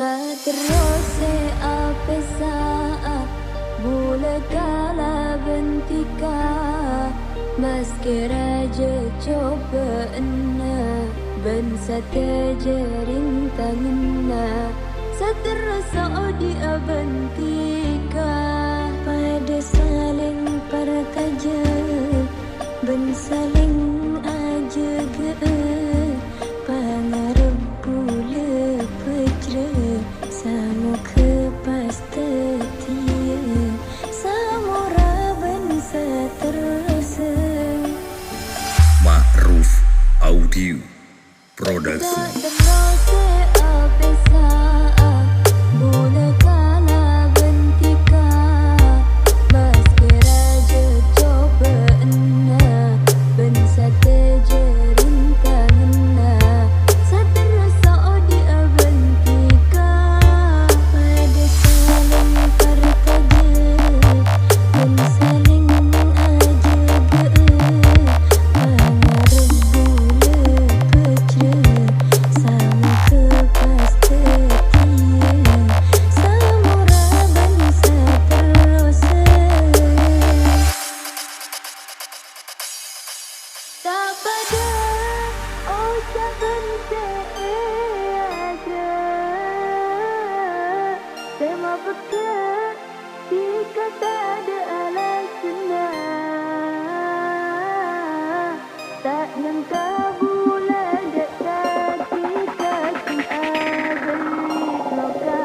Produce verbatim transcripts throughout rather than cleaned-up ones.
Terros se apèsa'a bulâ kalabân dhika, maskè rajâ cobâ'ânna bân sadhâjâ rintanganna, saterrossa odi'â bân dhika. Padâ salèng parcajâ bân salèng ajâgâ'â, pangarep bulâ bhâjrâ, samoghâ pas dhâddhiyâ, samora bân saterrossa. Ma'ruf Audio Production. Saterrossa apèsa'a bulâ kalabân dhika, maskè rajâ cobâ'ânna bân sadhâjâ rintanganna, saterrossa odi'â bân dhika. Padâ salèng parcajâ bân salèng ajâgâ'â, pangarep bulâ bhâjrâ, samoghâ pas dhâddhiyâ, samora bân saterrossa. Ta' padâ oca'na sè èajâ', sè mapèkkè dhika tadâ' alasanna. Ta' nyangka bulâ dâ' ka dhika kèng aberri' loka.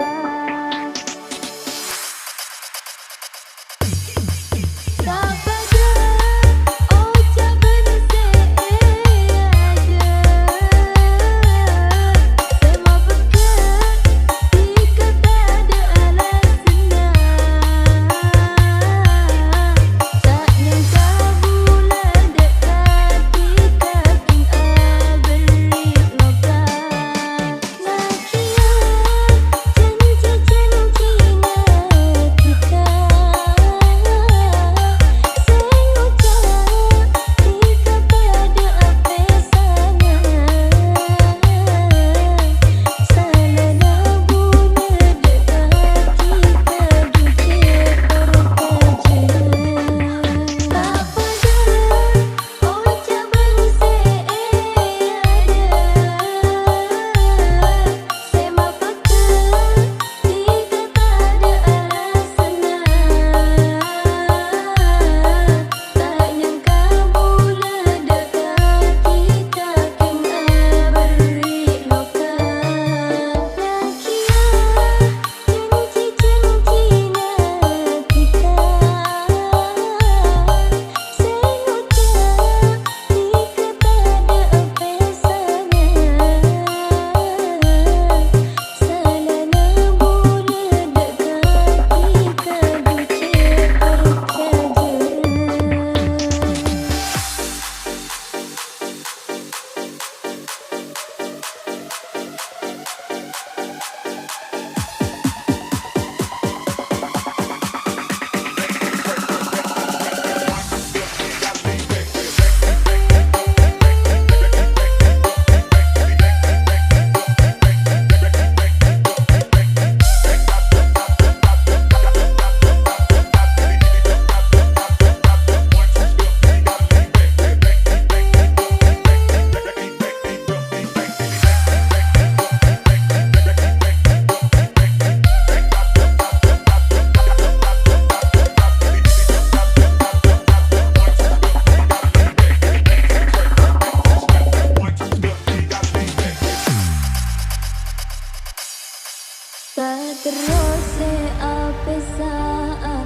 Saterros sè apèsa'a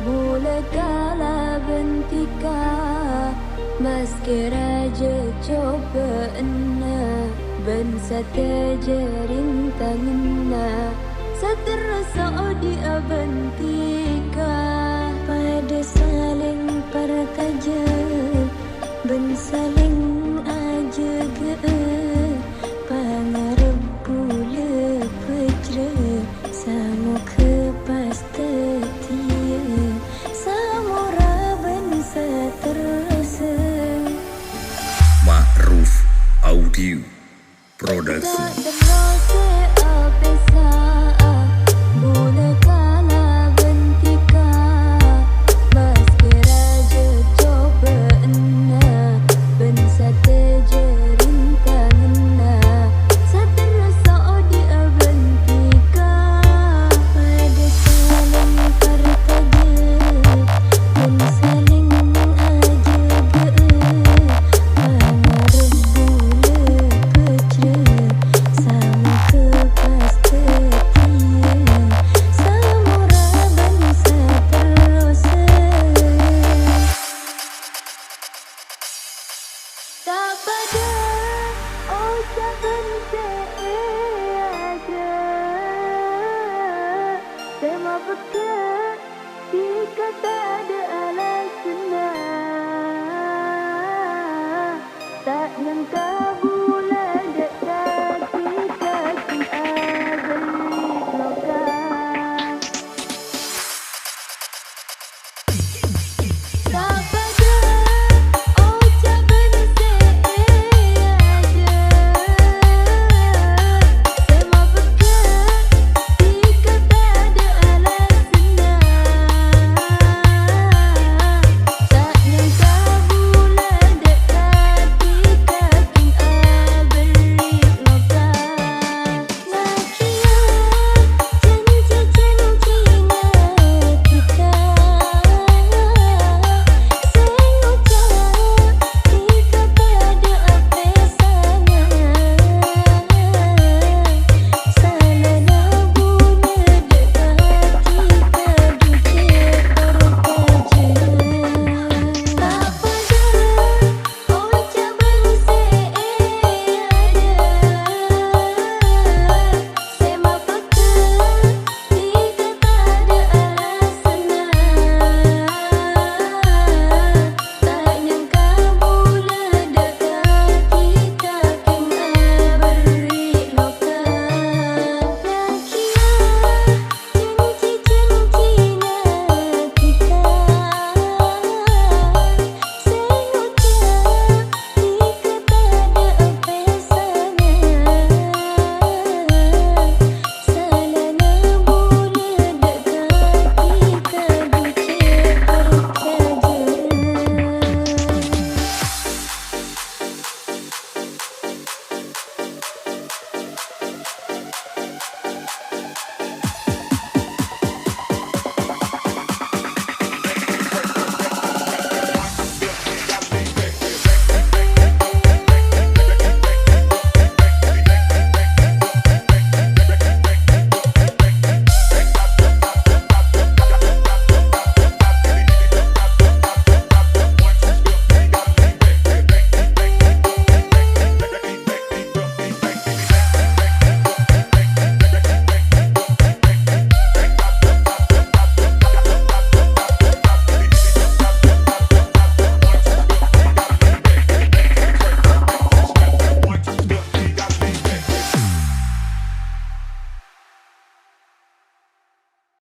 bulâ kalabân dhika, maskè rajâ cobâ'ânna bân sadhâjâ rintanganna, saterrossa odi'â bân dhika. Padâ salèng parcajâ bân salèng ajâgâ'â, pangarep bulâ bhâjrâ, samoghâ pas dhâddhiyâ, samora bân saterrossa. Ma'ruf Audio Production. pèsa'a, molaè